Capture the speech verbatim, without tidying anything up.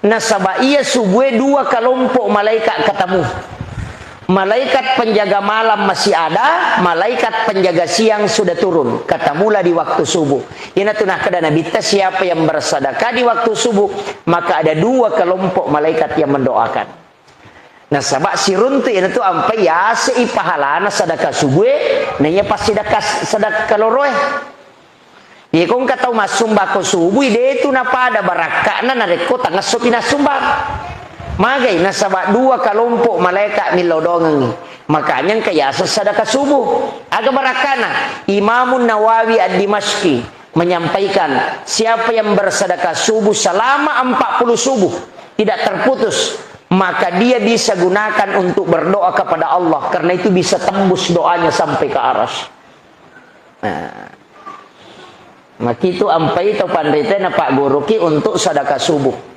Nasaba iya subuh e dua kelompok malaikat ketemu. Malaikat penjaga malam masih ada, malaikat penjaga siang sudah turun. Ketemulah di waktu subuh. Iyanatu nakkeda Nabitta, siapa yang bersedekah di waktu subuh, maka ada dua kelompok malaikat yang mendoakan. Nasaba siruntu iyanatu ampai yase'i pahalana sedekah subuh e, na iya pas sedekah, sedekah loro e. Iyako engka tau massumbako subuh, de tu napada barakka'na narekko tangessopi nassumbang. Magai, nasaba dua kelompok malaikat millau doangengngi. Makanya engka yaseng sedekah subuh. Aga barakka'na? Imamun Nawawi Ad-Dimashqi menyampaikan, siapa yang bersedekah subuh selama empat puluh subuh, tidak terputus, maka dia bisa gunakan untuk berdoa kepada Allah. Karena itu bisa tembus doanya sampai ke aras. Nah, makitu ampai tau panrita napagguruki untuk sedekah subuh.